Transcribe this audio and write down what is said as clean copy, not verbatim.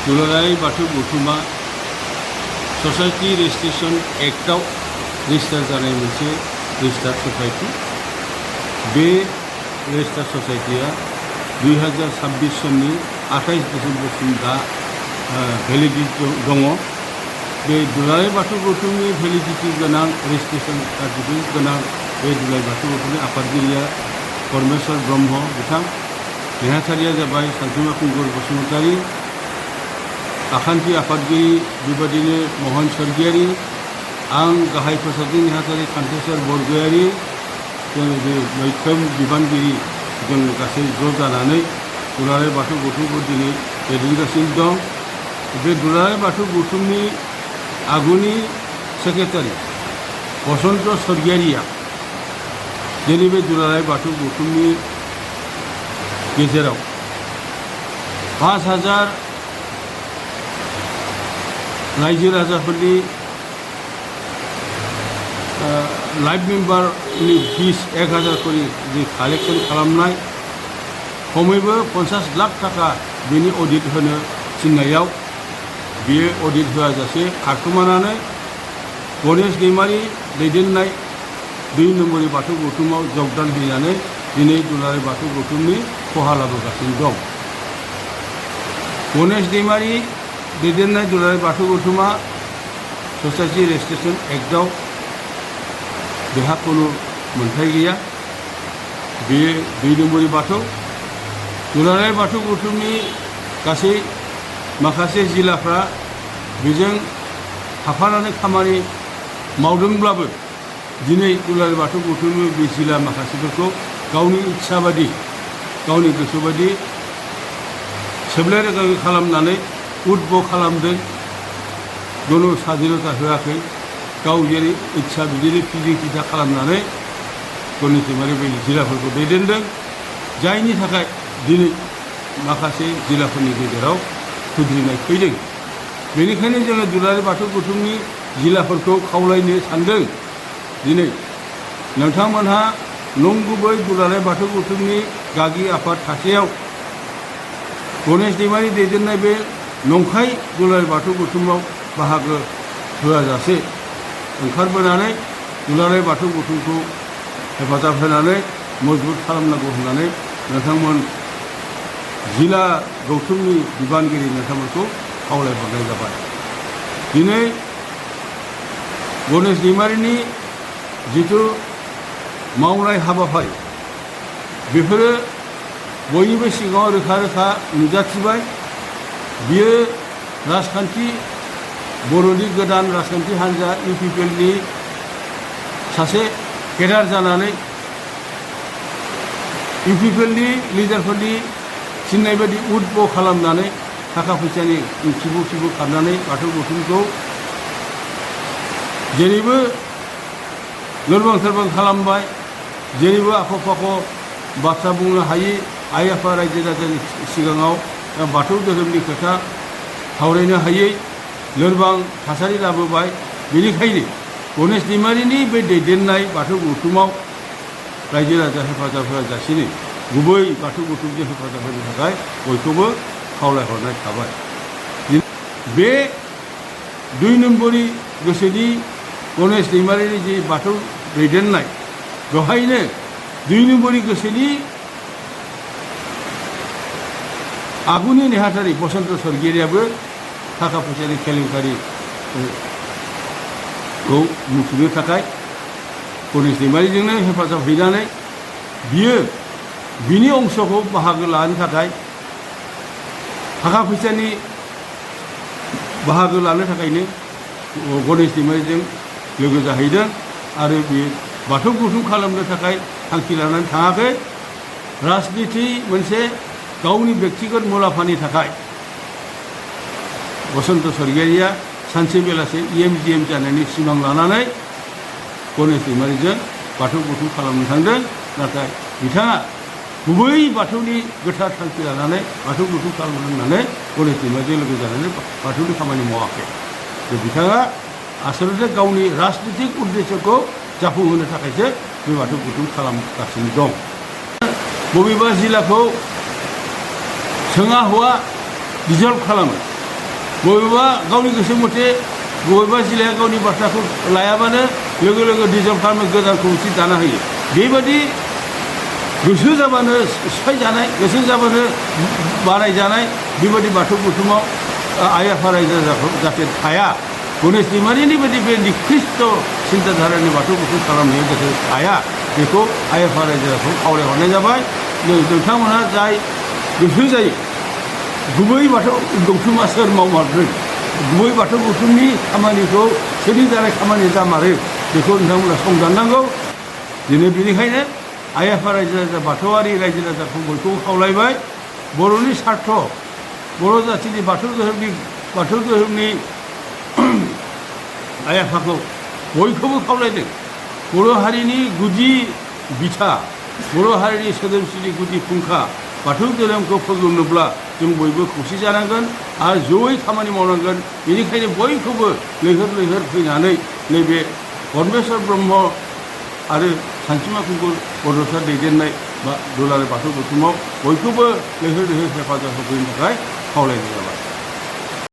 दुलाराय बाथौ गौथुमा society registration एक्टआव register जानाय मोनसे रेजिस्टार्ड ससाइटि। बे रेजिस्टार्ड ससाइटिया 2026 सननि 28 डिसेम्बरसिम दा भेलिडिटि दङ। बे दुलाराय बाथौ गौथुमनि भेलिडिटि गोनां रेजिस्ट्रेशन सार्टिफिकेट गोनां बे दुलाराय बाथौ गौथुमनि आफादगिरिया परमेश्वर ब्रह्म बिथां, नेहाथारिया जाबाय सानसुमा खुंगुर बसुमतारी, आखान्थि आफादगिरि बेबादिनो महन सरगियारि, आं गाहाय फोसाबगिरि नेहाथारि खान्थेसर बरगयारि, जों बे मैखोम बिबानगिरि जों गासै ज' जानानै दुलाराय बाथौ गौथुमखौ दिनै दैदेनगासिनो दं। बे दुलाराय बाथौ गौथुमनि आगुनि सेक्रेटारि बसन्त सरगियारिया दिनै बे दुलाराय बाथौ गौथुमनि गेजेराव 5000 रायजो राजाफोरनि लाइफ मेम्बारनि फिस 1000 करि जि कालेक्शन खालामनाय खमैबो 50 लाख थाखा बेनि अडिट होनो थिननायाव बियो अडिट होआजासे खारखोमानानै गणेश दैमारि दैदेननाय 2 नम्बरनि बाथौ गौथुमाव जगदान होनानै दिनै दुलाराय बाथौ गौथुमनि खहा लाबोगासिनो दं। गणेश दैमारि दैदेननाय दुलाराय बाथौ गौथुमा ससाइटि रेजिस्ट्रेशन एक्टआव बेहा कुनु मोन्थाय गैया। बेयो 2 नम्बरनि बाथौ दुलाराय बाथौ गौथुमनि गासै माखासे जिल्लाफ्रा बेजों थाफानानै खामानि मावदोंब्लाबो दिनै दुलाराय बाथौ गौथुमनि बे जिल्ला माखासेफोरखौ गावनि इच्छा बादि गावनि गोसो बादि सेबलाय रोगाङै खालामनानै उदब खालामदों। गण' स्वाधीनता होआखै, गाव जेरै इच्छा बिदिनो फिदिं फिथा खालामनानै गणेश दैमारि बायदि जिल्लाफोरखौ दैदेनदों, जायनि थाखाय दिनै माखासे जिल्लाफोरनि गेजेराव खुद्रिनाय फैदों। बेनिखायनो जोङो दुलाराय बाथौ गौथुमनि जिल्लाफोरखौ खावलायनो सानदों, दिनै नोंथांमोनहा नंगुबै दुलाराय बाथौ गौथुमनि गागि आफाद थासेयाव गणेश दैमारि दैदेननाय बे नंखाय दुलाराय बाथौ गौथुमाव बाहागो होआजासे ओंखारबोनानै दुलाराय बाथौ गौथुमखौ हेफाजाब होनानै मजबुत खालामनांगौ होननानै नोंथांमोन जिल्ला गौथुमनि बिबानगिरि नोंथांमोनखौ खावलायहरनाय जाबाय। दिनै गणेश दैमारिनि जिथु मावनाय हाबाफारि बेफोरो बयनिबो सिगाङाव रोखा रोखा नुजाथिबाय। बियो राजखान्थि बर'नि गोदान राजखान्थि हान्जा इउपिपिएलनि सासे केडार जानानै इउपिपिएलनि लिडारफोरनि थिननाय बायदि उदब खालामनानै थाखा फैसानि खिबु खारनानै बाथौ गौथुमखौ जेरैबो लोरबां सोरबां खालामबाय, जेरैबो आख' फाख' बाथ्रा बुंनो हायि आइ आफा रायजो राजानि सिगाङाव बाथौ धोरोमनि खोथा सावरायनो हायै लोरबां थासारि लाबोबाय। बेनिखायनो गणेश दैमारिनि बे दैदेननाय बाथौ गौथुमाव रायजो राजा हेफाजाब होआजासेनो गुबै बाथौ गौथुमजों हेफाजाब होनो थाखाय बयखौबो खावलायहरनाय थाबाय। बे 2 नम्बरनि गोसोनि गणेश दैमारिनि जि बाथौ दैदेननाय बेवहायनो 2 नम्बरनि गोसोनि आगुनि नेहाथारि बसन्त सरगियारियाबो थाखा फैसानि केलेंकारिखौ मिथिनो थाखाय गणेश दैमारिजोंनो हेफाजाब हैनानै बियो बिनि अंशखौ बाहागो लानो थाखाय थाखा फैसानि बाहागो लानो थाखायनो गणेश दैमारिजों लोगो जाहैदों आरो बे बाथौ गौथुम खालामनो थाखाय थांखि लानानै थाङाखै। राजनिति मोनसे गावनि व्यक्तिगत मुलाम्फानि थाखाय बसन्त सरगियारिया सानसे बेलासे EMGM जानायनि सिमां लानानै गणेश दैमारिजों बाथौ गौथुम खालामनो थांदों। नाथाय बिथाङा गुबै बाथौनि गोथार थांखि लानानै बाथौ गौथुम खालामनो होननानै गणेश दैमारिजों लोगो जानानै बाथौनि खामानि मावाखै। बिथाङा आसलते गावनि राजनितिक उद्देश्यखौ जाफुंहोनो थाखायसो बे बाथौ गौथुम खालामगासिनो दं। बबेबा जिल्लाखौ सोङा हवा डिजल्भ खालामो, बबेबा गावनि गोसो मथे बबेबा जिल्लाया गावनि बाथ्राखौ लायाबानो लोगो लोगो डिजल्भ खालामनो गोदान कमिटि दाना होयो बेबादि गोसो जाबानो सिफायजानाय गोसो जाबानो बानायजानाय बेबादि बाथौ बुथुमाव आइ आफा रायजो राजाखौ जाहाथे थाया गणेश दैमारिनि बायदि बे निकृष्ट सिन्ताधारानि बाथौ बुथुम खालामनायाव जाहाथे थाया बेखौ आइ आफा रायजो राजाखौ खावलायहरनाय जाबाय नोंथांमोनहा जाय गोसो जायो गुबै बाथौ गौथुमा सोर मावमारदों गुबै बाथौ गौथुमनि खामानिखौ सोरनि दारै खामानि जामारो बेखौ नोंथांमोना संदाननांगौ दिनै बेनिखायनो आइ आफा रायजो राजा बाथौआरि रायजो राजाखौ बयखौबो खावलायबाय बर'नि स्वार्थ बर' जाथिनि बाथौ धोरोमनि आइ आफाखौ बयखौबो खावलायदों बर' हारिनि गुदि बिथा बर' हारिनि सोदोमस्रिनि गुदि फुंखा बाथौ धोरोमखौ फोजौनोब्ला जों बयबो खौसे जानांगोन आरो जयै खामानि मावनांगोन बेनिखायनो बयखौबो लैहोर लैहोर फैनानै नैबे परमेश्वर ब्रह्म आरो सानसुमा खुंगुर बड'सा दैदेननाय बा दुलाराय बाथौ बुथुमाव बयखौबो लैहोर लैहोर हेफाजाब होफैनो थाखाय खावलायनाय जाबाय।